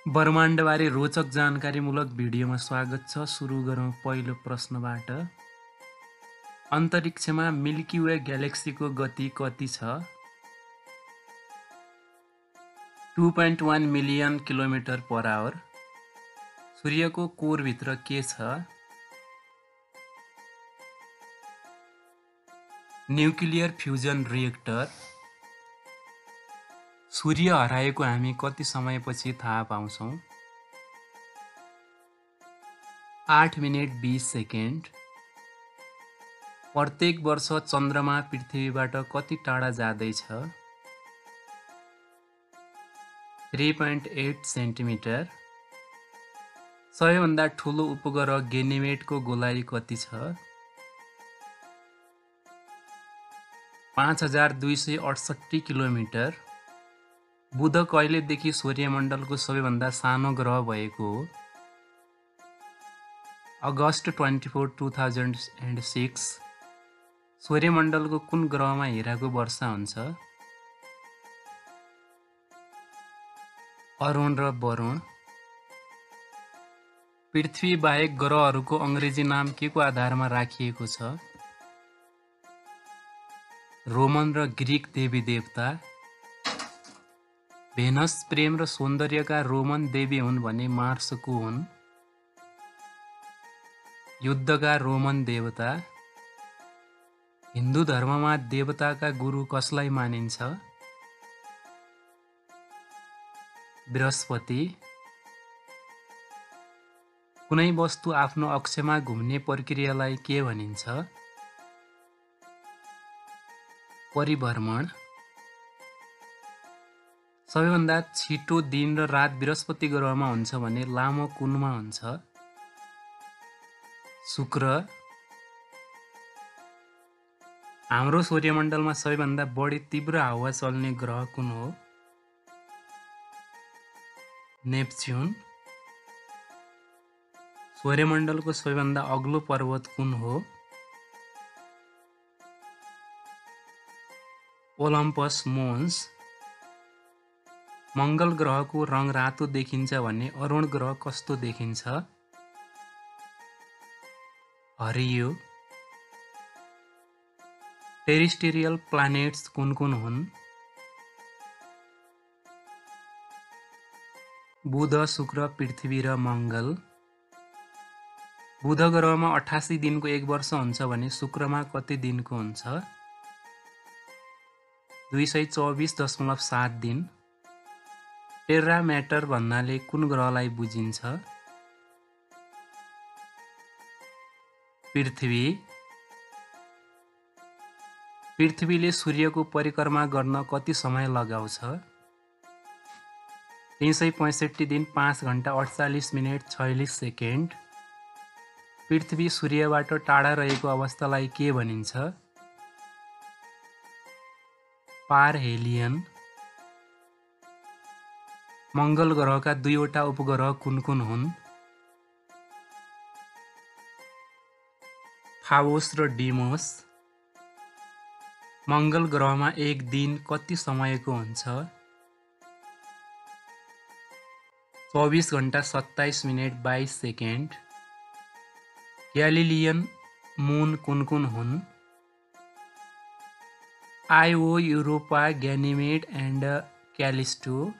ब्रह्माण्डबारे रोचक जानकारीमूलक भिडियोमा स्वागत छ। सुरु गरौँ पहिलो प्रश्नबाट। अन्तरिक्षमा मिल्की वे ग्यालेक्सीको गति कति छ? 2.1 मिलियन किलोमिटर पर आवर। सूर्यको कोरभित्र के छ? Nuclear fusion reactor. सूर्य हराएको हामी कति समयपछि थाहा पाउँछौँ? 8 मिनेट 20 सेकेन्ड। प्रत्येक वर्ष चन्द्रमा पृथ्वीबाट कति टाढा जाँदैछ? 3.8 सेन्टिमिटर। सबैभन्दा ठुलो उपग्रह गैनिमेडको गोलाइ कति छ? 5268 किलोमिटर। बुध कहिलेदेखि सौर्यमण्डलको सबैभन्दा सानो ग्रह भएको हो? अगस्ट 24, 2006। सौर्यमण्डलको कुन ग्रहमा हिराको वर्षा हुन्छ? अरुण र वरुण। पृथ्वी बाहेक ग्रहहरूको अङ्ग्रेजी नाम के को आधारमा राखिएको छ? रोमन र ग्रीक देवी देवता। भेनस प्रेम र सौन्दर्यका रोमन देवी हुन् भने मार्स को हुन्? युद्धका रोमन देवता। हिन्दू धर्ममा देवताका गुरु कसलाई मानिन्छ? बृहस्पति। कुनै वस्तु आफ्नो अक्षमा घुम्ने प्रक्रियालाई के भनिन्छ? परिभ्रमण। सबैभन्दा छिटो दिन र रात बृहस्पति ग्रहमा हुन्छ भने लामो कुनमा हुन्छ? शुक्र। हाम्रो सौर्यमण्डलमा सबैभन्दा बढी तीव्र हावा चल्ने ग्रह कुन हो? नेप्च्युन। सौर्यमण्डलको सबैभन्दा अग्लो पर्वत कुन हो? ओलम्पस मोन्स। मङ्गल ग्रहको रङ रातो देखिन्छ भने अरुण ग्रह कस्तो देखिन्छ? हरियो। टेरेस्ट्रियल प्लानेट्स कुन कुन हुन्? बुध, शुक्र, पृथ्वी र मङ्गल। बुध ग्रहमा 88 दिनको एक वर्ष हुन्छ भने शुक्रमा कति दिनको हुन्छ? 224.7 दिन। टेरा म्याटर भन्नाले कुन ग्रहलाई बुझिन्छ? पृथ्वी। पृथ्वीले सूर्यको परिक्रमा गर्न कति समय लगाउँछ? 365 दिन 5 घण्टा 48 मिनेट 46 सेकेन्ड। पृथ्वी सूर्यबाट टाढा रहेको अवस्थालाई के भनिन्छ? पारहेलियन। मङ्गल ग्रहका दुईवटा उपग्रह कुन कुन हुन्? फावोस र डिमोस। मङ्गल ग्रहमा एक दिन कति समयको हुन्छ? 24 घण्टा 27 मिनेट 22 सेकेन्ड। ग्यालिलियन मुन कुन कुन हुन्? Io, Europa, Ganymede and Callisto.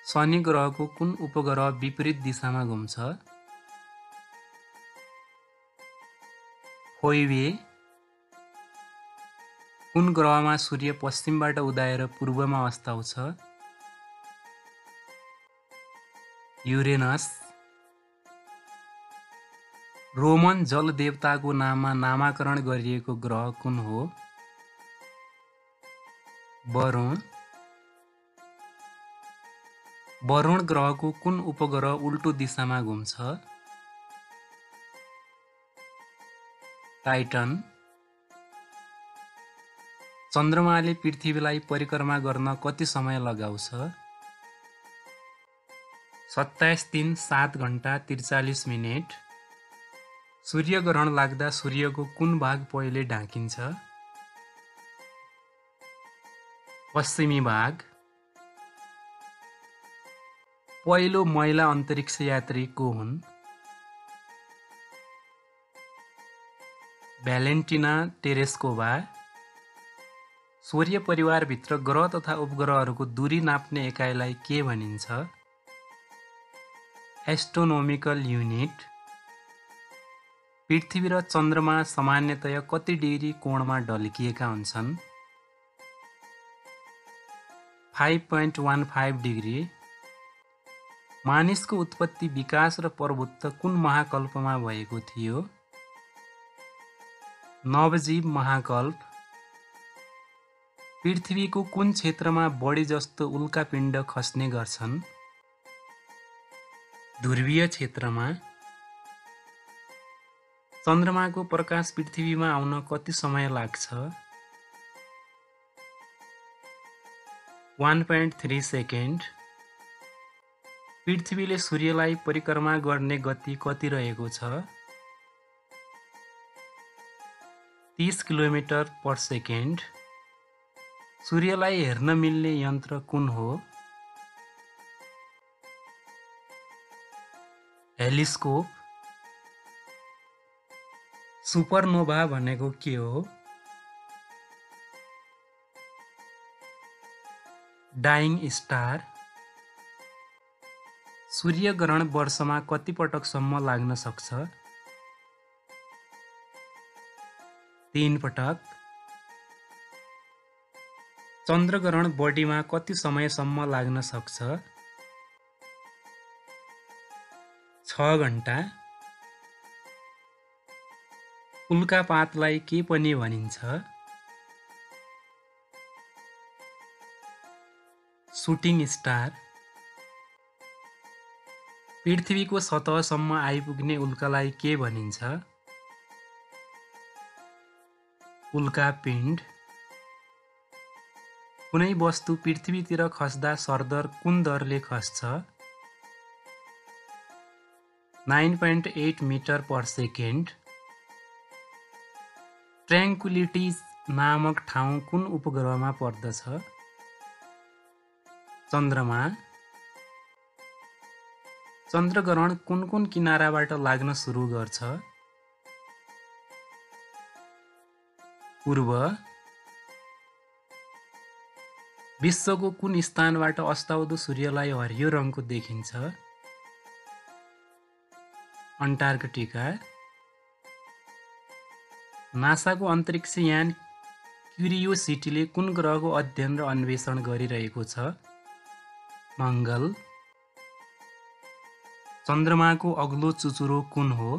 शनि ग्रहको कुन उपग्रह विपरीत दिशामा घुम्छ? फोइबे। कुन ग्रहमा सूर्य पश्चिमबाट उदाएर पूर्वमा अस्ताउँछ? युरेनस। रोमन जल देवताको नाममा नामाकरण गरिएको ग्रह कुन हो? वरुण। वरुण ग्रहको कुन उपग्रह उल्टो दिशामा घुम्छ? टाइटन। चन्द्रमाले पृथ्वीलाई परिक्रमा गर्न कति समय लगाउँछ? 27 दिन 7 घण्टा 43 मिनेट। सूर्यग्रहण लाग्दा सूर्यको कुन भाग पहिले ढाकिन्छ? पश्चिमी भाग। पहिलो महिला अन्तरिक्ष यात्री को हुन्? भ्यालेन्टिना टेरेस्कोभा। सौर्य परिवारभित्र ग्रह तथा उपग्रहहरूको दूरी नाप्ने एकाइलाई के भनिन्छ? Astronomical unit. पृथ्वी र चन्द्रमा सामान्यतया कति डिग्री कोणमा ढल्किएका हुन्छन्? 5.15 डिग्री। मानिसको उत्पत्ति, विकास र प्रभुत्व कुन महाकल्पमा भएको थियो? नवजीव महाकल्प। पृथ्वीको कुन क्षेत्रमा बढी जस्तो उल्कापिण्ड खस्ने गर्छन्? ध्रुवीय क्षेत्रमा। चन्द्रमाको प्रकाश पृथ्वीमा आउन कति समय लाग्छ? 1.3 सेकेन्ड। पृथ्वीले सूर्यलाई परिक्रमा गर्ने गति कति रहेको छ? 30 किलोमिटर पर सेकेन्ड। सूर्यलाई हेर्न मिल्ने यन्त्र कुन हो? हेलिस्कोप। सुपरनोभा भनेको के हो? Dying star. सूर्य ग्रहण वर्षमा कति पटकसम्म लाग्न सक्छ? 3 पटक। चन्द्रग्रहण बढीमा कति समयसम्म लाग्न सक्छ? 6 घण्टा। उल्कापातलाई के पनि भनिन्छ? Shooting star. पृथ्वीको सतहसम्म आइपुग्ने उल्कालाई के भनिन्छ? उल्कापिण्ड। कुनै वस्तु पृथ्वीतिर खस्दा सरदर कुन दरले खस्छ? 9.8 मिटर पर सेकेन्ड। ट्र्याङ्क्युलिटी नामक ठाउँ कुन उपग्रहमा पर्दछ? चन्द्रमा। चन्द्रग्रहण कुन कुन किनाराबाट लाग्न सुरु गर्छ? पूर्व। विश्वको कुन स्थानबाट अस्ताउँदो सूर्यलाई हरियो रङको देखिन्छ? अन्टार्कटिका। नासाको अन्तरिक्ष यान क्युरियोसिटीले कुन ग्रहको अध्ययन र अन्वेषण गरिरहेको छ? मङ्गल। चन्द्रमाको अग्लो चुचुरो कुन हो?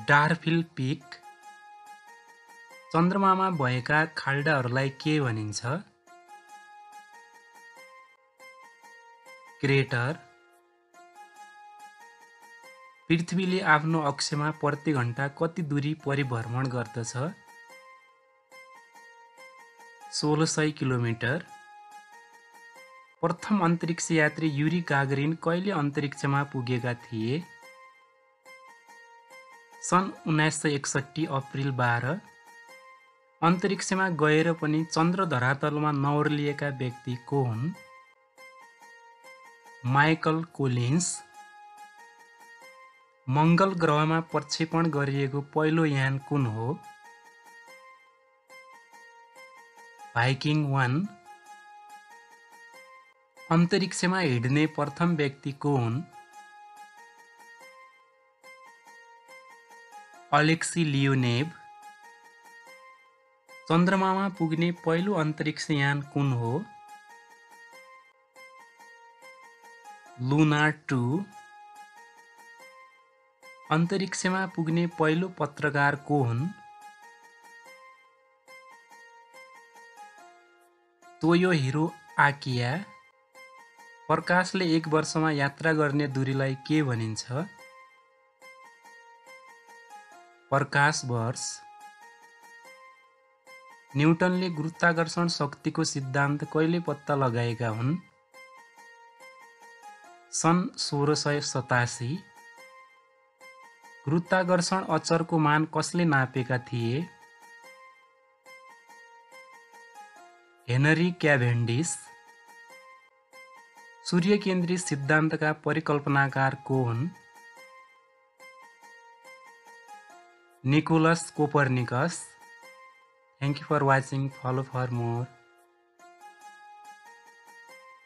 डार्फिल पिक। चन्द्रमामा भएका खाल्डाहरूलाई के भनिन्छ? क्रेटर। पृथ्वीले आफ्नो अक्षमा प्रति घण्टा कति दूरी परिभ्रमण गर्दछ? 1600 किलोमिटर। प्रथम अन्तरिक्ष यात्री युरी गागरिन कहिले अन्तरिक्षमा पुगेका थिए? सन् 1961 अप्रिल 12। अन्तरिक्षमा गएर पनि चन्द्र धरातलमा नओर्लिएका व्यक्ति को हुन्? Michael Collins. मङ्गल ग्रहमा प्रक्षेपण गरिएको पहिलो यान कुन हो? भाइकिङ 1। अन्तरिक्षमा हिँड्ने प्रथम व्यक्ति को हुन्? अलेक्सी लियोनेभ। चन्द्रमामा पुग्ने पहिलो अन्तरिक्ष यान कुन हो? लुना 2। अन्तरिक्षमा पुग्ने पहिलो पत्रकार को हुन्? तोयोहिरो आकिया। प्रकाशले एक वर्षमा यात्रा गर्ने दूरीलाई के भनिन्छ? प्रकाश वर्ष। न्युटनले गुरुत्वाकर्षण शक्तिको सिद्धान्त कहिले पत्ता लगाएका हुन्? सन् 1687। गुरुत्वाकर्षण अचरको मान कसले नापेका थिए? हेनरी क्याभेन्डिस। सूर्य केन्द्रित सिद्धान्तका परिकल्पनाकार को हुन्? Nicholas Copernicus. Thank you for watching. Follow for more.